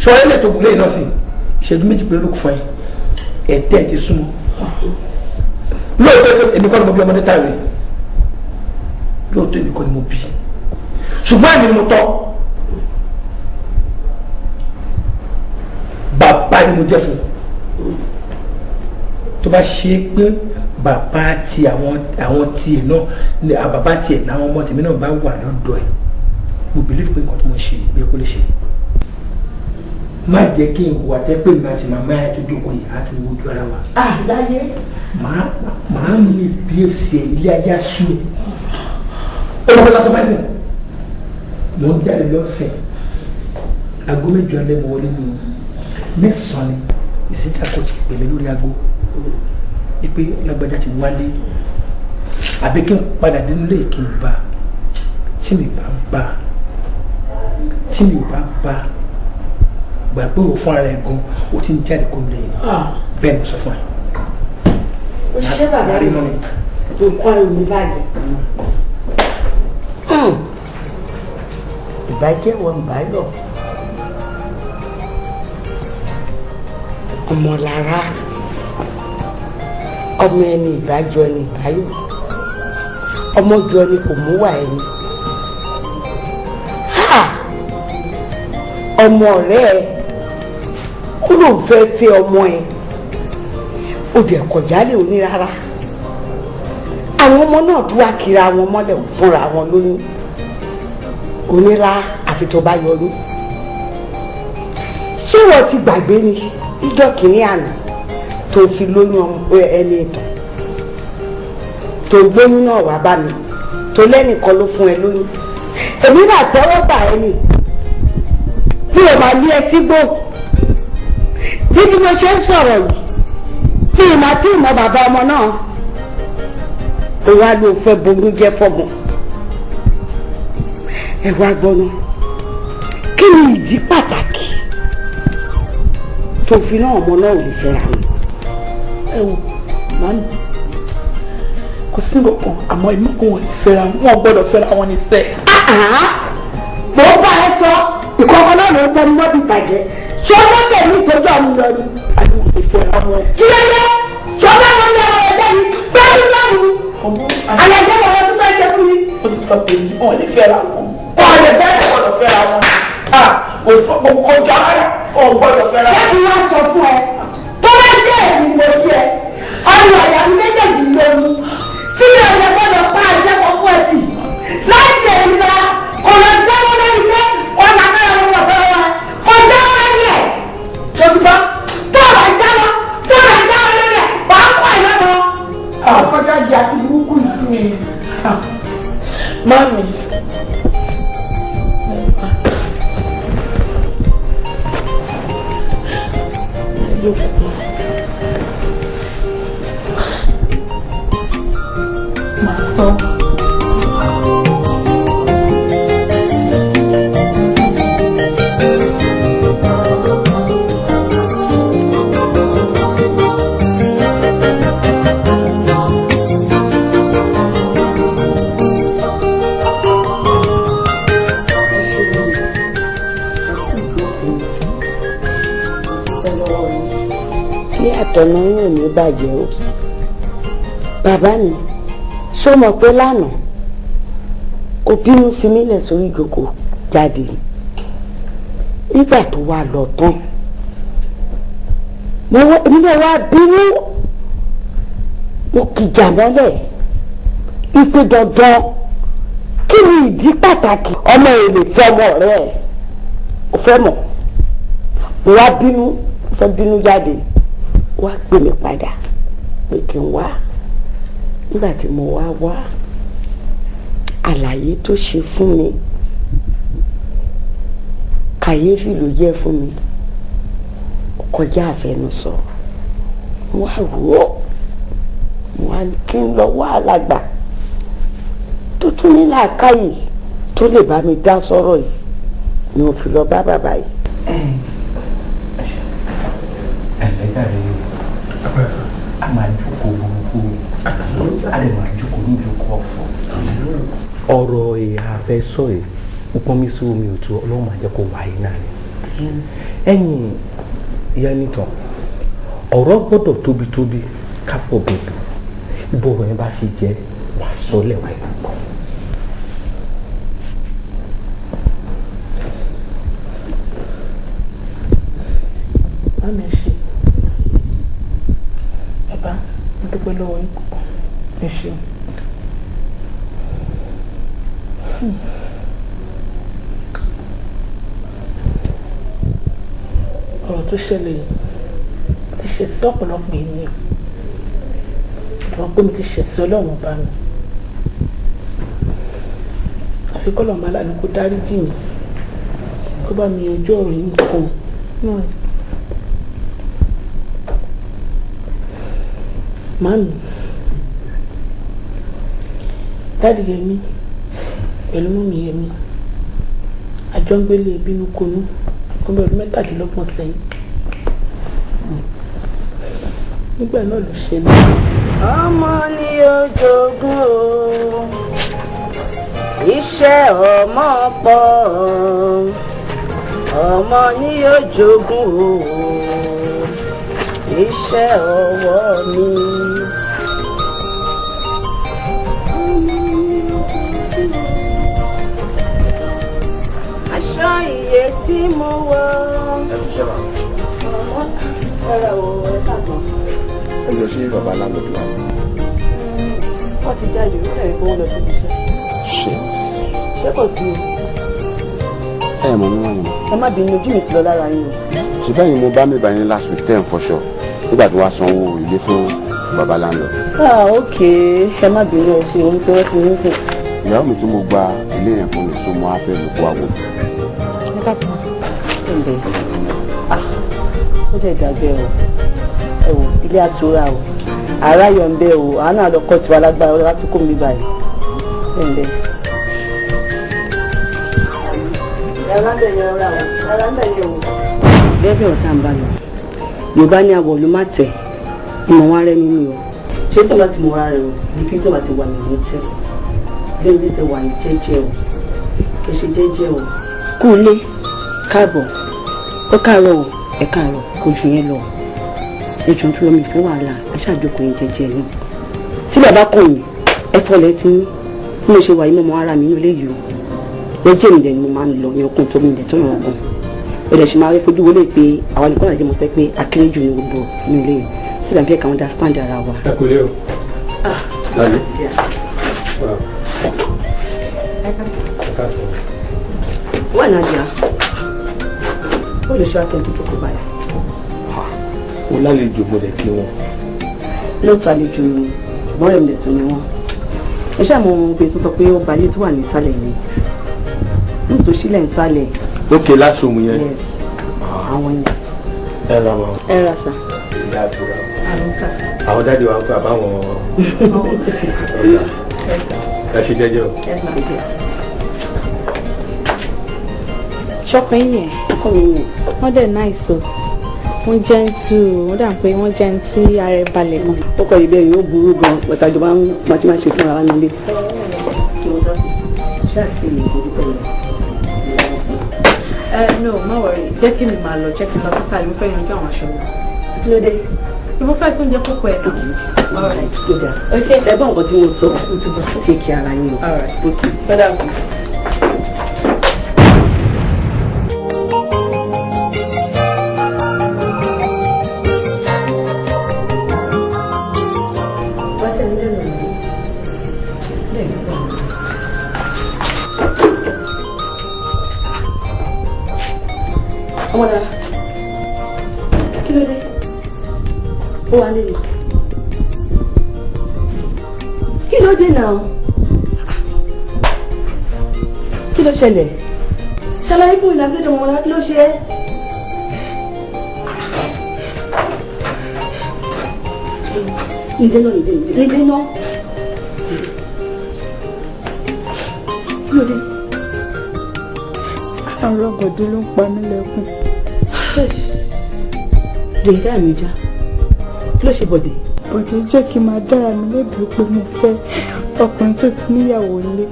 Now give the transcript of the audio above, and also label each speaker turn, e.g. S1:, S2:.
S1: Sọ ẹ lè tó gùn lẹ́yìn náà sí ìṣẹ́jú méjì péré ló kù fún ẹ. Ẹ̀tẹ́ ẹ̀ ti súnmọ́. Lóòótọ́ èmi kọ́ ni mo bí ọmọdé táwé. Lóòótọ́ èmi kọ́ ni mo bí. Ṣùgbọ́n èmi ni mo tọ́. Bàbá ni mo jẹ́ fún. Tó bá ṣe é pé bàbá ti àwọn tiẹ̀ náà ni bàbá tiẹ̀ làwọn ọmọ tèmi náà bá wà lọ́dọ̀ ẹ̀, mo believe pé nǹkan tó mo ṣe yẹ kó lè ṣe. Má jẹ́ kí n hùwà tẹ́ pé màá ti màmá ẹ̀ tó jókòó yìí á ti wojú ara wa.
S2: Ah, láyé.
S1: Màá misbehave sí ẹ, ilé ayé á sú ẹ. Ó mọ̀ pé lọ́sọ̀ báyìí mò ń jáde lọ́sẹ̀ aago 8 alẹ́ mo wọlé ní 9 ni ìsìnjà kò ti pè mí lórí aago wípé lágbájá ti wálé àbí kí n padà dénú lé kí n bá tí mi bá bá tí mi ò bá bá gbà pé òun fúnra rẹ̀ gan o ti ń jáde kó mi lẹ́yìn bẹ́ẹ̀ ni mo sọ fún ẹ.
S2: Ó ṣe bàbá mi, nǹkan ẹ̀ ní báyìí. Ìbàjẹ́ wọn báyọ̀ ọmọlára ọmọ ẹni ìbájọ ni ìbáyọ̀ ọmọjọ ni kò mú wà ẹni. Ọmọ ọ̀rẹ́ ẹ ó lóun fẹ́ fẹ́ ọmọ ẹ, ó dẹ̀ kọjálẹ̀ òní rárá. Àwọn ọmọ náà tún wá kiri àwọn mọ́lẹ̀ fúnra wọn lóyún onílá àfi tó bá yọrí. Ṣé wọ́n ti gbàgbé ni ìjọ kìíní àná tó fi lóyún ẹni ìtàn tó gbóyún náà wá bá mi tó lẹ́nìkan ló fún ẹ lóyún? Èmi náà tẹ́wọ́ gbà ẹ nì mi ò máa lé ẹ sígbó. Bí bí mo ṣe ń sọ̀rọ̀ yìí mi ì máa tí ì mọ bàbá ọmọ náà. Ó wá ló fẹ́ boyún jẹ́ fọ́mọ. Ẹ wá gbọ́ná, kí ni ìdí pàtàkì tó fi náà ọmọ náà ò lè fẹ́ra wọn?
S3: Ẹ wò màmí, kò sí nǹkan, àmọ́ èmi kò wọ́n lè fẹ́ra wọn, gbọ́dọ̀ fẹ́ra wọn ní sẹ́ẹ̀.
S2: Mo bá ẹ sọ ìkọ̀kọ̀ náà ló ń bọ́ mọ́ bí bàjẹ́. Ṣé ọmọ tẹ̀lé ìtọ́jú àwọn ọmọ rẹ?
S3: Àdúgbò lè fẹ́ra wọn.
S2: Kí ló dé? Ṣé ọmọ ọmọ mi ọmọ ẹgbẹ́ mi bẹ́ẹ̀ ni lọ́rùn àlàyé ọmọ tó fẹ́ jẹ fún mi.
S3: Ó ti sọ pé wọn lè fẹ́ra wọn.
S2: Wọn lè fẹ́ra
S3: wọn. Gbọ́dọ̀ fẹ́ra wọn. Kò sọ kò jọ rárá, wọn gbọ́dọ̀ fẹ́ra wọn.
S2: Ṣé kí wọ́n sọ fún ẹ tó bá jẹ́ èmi mo bí ẹ ọ̀nà àyà mi méjèèjì lóyún tí mi ò lè gbọ́dọ̀ pa àjẹpọ̀ fún ẹ tì láti èmi lọ kò lọ jáwọ́ lórí pé ọ̀nà àkàrà wọn wọ̀ fẹ́ra wọn kò jáwọ́ lórí ẹ̀ tó ti bọ́ tó rà jáwọ́ tó rà jáwọ́ lórí ẹ̀ wàá kọ́ ẹ̀ lọ́wọ́. Àkọjá di àti burúkú yìí.
S3: Mami. Màá tọ́.
S2: Ní àtọ̀nà yóò ní bàjẹ́ o. Bàbá mi, ṣó mọ̀ pé lánàá ó bínú fi mí lẹ̀ sórí ìjókòó jáde nígbà tó wà lọ tán, èmi náà wá bínú, mo kìjà mọ́lẹ̀ ipe dandan kí ni ìdí pàtàkì ọmọ ẹ̀ lè fẹ́ ọmọ rẹ̀ ò fẹ́ mọ̀. Mo wá bínú fẹ́ bínú jáde, wá gbé mi padà pé kí n wá. Nígbà tí mo wá wá, àlàyé tó ṣe fún mi kàyéfì ló jẹ́ fún mi, kọjá àfẹnusọ. Mo wá rò ó, mo wá ní kí n lọ wá alàgbà tó tún ní làákàyè tó lè bá mi dá sọ̀rọ̀ yìí ni mo fi lọ bá bàbá yìí.
S4: Ẹlẹ́dàá a máa jókòó burúkú, a lè máa jókòó ní ìjókòó ọ̀fọ̀. Ọ̀rọ̀ ìhà fẹ́ sọ yìí, ó pọ́n mi sí omi òtún, Ọlọ́run máa jẹ́ kó wáyé náà ni. Ẹ̀yin ìyá nìtàn, ọ̀rọ̀ gbọ́dọ̀ tóbi-tóbi káfọ́ bèbè. Ibo ọ̀rọ̀ yẹn bá ṣe jẹ́ wà sọ lẹ́wà ìgbọ̀n.
S3: Mami ẹ ṣé. Bàbá, mo dúpẹ́ lọ́wọ́ yín púpọ̀. Ẹ ṣeun. Ọ̀rọ̀ tó ṣẹlẹ̀ yìí ti ṣẹ̀ sí ọ̀pọ̀lọpọ̀ ènìyàn. Àwọn pé mi ti ṣẹ̀ sí Ọlọ́run ọba mi. Àfi kọ́lọ́run bá láàánú kó dáríjì mi, kó bá mi yanjú ọ̀rọ̀ yìí nìkan. Màámi, Daddy Yẹmí pẹ̀lú mummy Yẹmí, àjọ ń gbélé bínú konú fún bí ọdún 37 sẹ́yìn. Nígbà náà ló ṣẹlẹ̀.
S2: Ọmọ ni ó jogún o, iṣẹ́ ọmọ pọ̀, ọmọ ni ó jogún o, iṣẹ́ ọwọ́ mi. Aṣọ iye tí mo wọ̀. Ọ̀rẹ́ o, ẹ káàbọ̀.
S5: Ẹ jọ ṣé bàbá láńlọ́ọ̀dù wa.
S2: Wọ́n ti jáde, ó dàbí pé wọ́n lọ síbi iṣẹ́.
S5: Shit.
S2: Ṣé kò sí o?
S5: Ẹ mọ̀ mi wọ́n ni.
S2: Ẹ má bínú, ojú mi ti lọ lára yín o.
S5: Ṣé báyìí mo bá mi bá yín last week ten fọṣọ nígbà tí wàá sanwó ilé fún bàbá láńlọ́ọ̀dù.
S2: Ah, ok, ẹ má bínú, ẹ ṣe ohun tí wọ́n ti ń sìn.
S5: Ìyàwó mi tí mo gba ilé yẹn fún mi tó mo á fẹ́ mú kó wá wò.
S2: Ẹ ká sọ. Ǹdẹ̀, ah, ó dẹ̀ dàgbẹ́ o. Ẹ wò, ilé àtúrà o. Àráyọ̀ ń bẹ o, àánú àlọ́kọ́ tiwa lágbára ọlọ́lá tó kó mi báyìí. Ǹdẹ̀. Ẹ̀rọ ń bẹ̀ yẹn ọ̀rá o, ẹ̀rọ ń bẹ̀ yẹn o. Gẹ́gẹ́ bí ọ̀tá ń bá lọ, Yorùbá ní àwọ̀ ló má tẹ̀, ìmọ̀ wọn rẹ nínú o. Ṣé tí wọ́n bá ti mọ ara rẹ o, ní kí tí wọ́n bá ti wà ní tẹ́. Lẹ́yìn tí tẹ wà ní jẹ́jẹ́ o, kì í ṣe jẹ́jẹ́ o. Kú ilé, káàbọ̀, ó káàárọ̀ o, ẹ káàárọ̀, kò jù yẹn lọ. Ejò ń dúró mi fẹ́ wàhálà, ẹ ṣàjókòó yín jẹ́jẹ́ yín. Tí bàbá kàn yín, ẹ fọlẹ̀ tí yín. Bí mo ṣe wà yìí, mo mọ ara mi nínú ilé yìí o. Jẹ́jẹ́ mi dẹ̀ ni mo máa ń lọ, yẹn okun tó mi dẹ̀ tó yàn ọkàn. Ó dẹ̀ ṣe máa rí fojú wọlé pé àwa nìkan àjẹ́ mo fẹ́ pé akéré jù ní gbogbo nínú ilé yìí. Tí bàbá yẹn kà understand ara wa.
S1: Ẹ kò lé o. Sáré.
S2: Wà náà ó lè ṣe akẹ́kọ̀ọ́ tó jókòó báyìí.
S4: Ó lálejò mo lè kí wọn.
S2: Lóòótọ́ àlejò mi, ṣùgbọ́n rẹ̀ mi lè tún ni wọ́n. Ẹ ṣáà mọ obìnrin tó sọ pé ó balẹ̀ tó wà ní ìsàlẹ̀ yìí. Ní tó sílẹ̀ ìsàlẹ̀.
S4: Ókè láṣọmù yẹn.
S2: Yes, àwọn yẹn.
S4: Ẹ ra wọn.
S2: Ẹ ra sà.
S4: Ìyá àbúrò.
S2: Àmín sà.
S4: Àwọn dáàdi wa ń pè àbáwọn ọ̀gá. Ẹ ṣe jẹ́jẹ́ o.
S6: Ṣọ́pẹ́ yẹn.
S2: Ọkọ mi yẹn.
S6: Wọ́n dẹ̀ náìsọ. Wọ́n gentle, wọ́n dà pé wọ́n gentle ara ẹ̀ balẹ̀ gan.
S2: Ó kọ ìbéèrè yóò burú gan, pẹ̀tàjọ máa ń máa ṣe fúnra wa nílé.
S6: Ẹ no, má worry, jẹ́ kí mi máa lọ, jẹ́ kí n lọ sísàlẹ̀, mo fẹ́ yanjú àwọn aṣọ mi.
S2: Kí ló dé?
S6: Mo fẹ́ tún jẹ kókó ẹ̀ náà.
S2: Tó dáa. Ṣé gbọ́n nǹkan tí mo sọ? Take care ara yín o. Okay.
S6: Bọ́dà mi.
S2: Ọmọlára, kí ló dé? Ó wà lẹ́nu. Kí ló dé náà? Kí ló ṣẹlẹ̀? Ṣàlàyé fún ìlànà tó ọmọlára, kí ló ṣe é? Ǹjẹ́ náà ǹjẹ́ ǹjẹ́ ǹjẹ́ náà? Kí ló dé?
S3: Ọ̀rọ̀ Bọ̀dé ló ń pa mí lẹ́kún.
S2: Lè dá mi já. Kí ló ṣe Bọ̀dé?
S3: Bọ̀dé jẹ́ kí n máa dára mi lẹ́bi pé mo fẹ́ ọkùnrin tó ti níyàwó nílé.